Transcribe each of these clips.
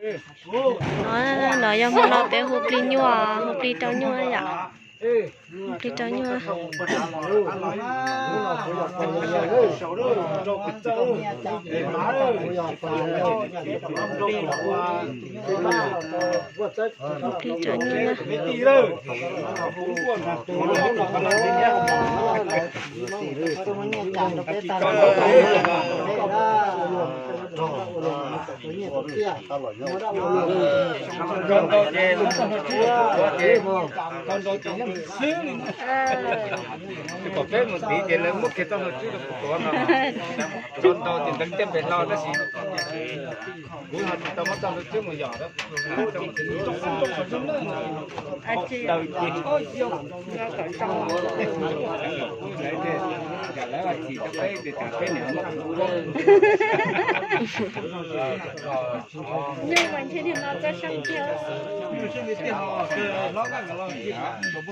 No, no yog hmo no peb hu plig nyuaj, hu plig rau nyuaj yom. Hu plig rau nyuaj. Hu plig rau nyuaj na. Nrau ntau ces muab txoj hlua tswb rau kuv tuav ces, nrau ntau ces yeej xwb li na. Pom peb mus tid ces lawv muab kiag txoj hlua tswb rau kuv tuav no. Nrau ntau ces nteev tej pem hlo tab sis kuv ho tsis tau muab txoj hlua tswb mus yom. Nyuj mas ntshe niag no txawj seej tiag. Hais tias kuv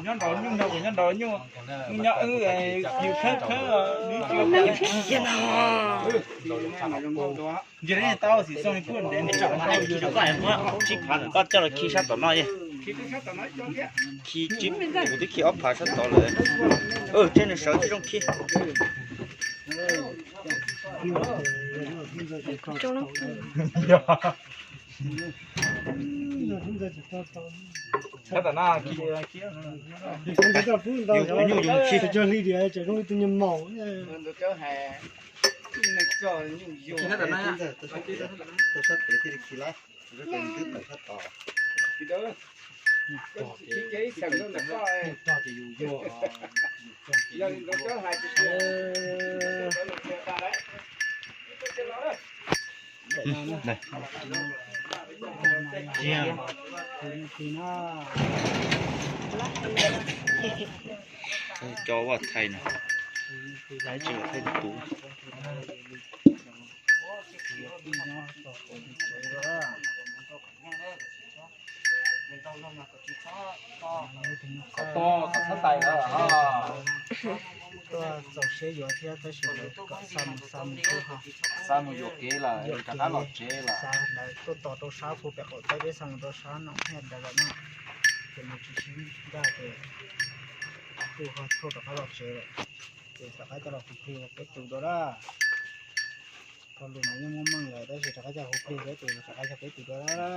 nyob nraud nyuj no, kuv nyob nraud nyuj, nyob wb yus khawb khawb. Ntsia tau xim xoo li kuj ntev. Koj coj los khi sab tom no, khi tsib, kuv twb khi ob phav sab tod lawm. Tseb nws sawv thiaj zoo khi. Sab tom no khi, nyuj yus khi. Khi sab tom no. Sab tes thiaj li khi lawm. Cov vaj thaij no, thaij tus. Qhov to, qhov xab tais lawm. Tuaj txaus siab yuav thiab tab sis lawv kom xa mus, xa mus xwb ho. Xa mus yuam kev lawm, rov qab los tsev lawm. Xa lawv tuaj tos rau sab pem qaum teb, peb xa mus rau sab no thiaj ntawd lawm na. Ces nws tsis sib ncaj ces kuj ho thauj rov qab los tsev lawm. Ces rov qab coj los hu plig peb tus dua na. Thaum lus mas yeej muaj meej lawm tab sis rov qab coj hu plig peb tus, rov qab coj peb tus dua na.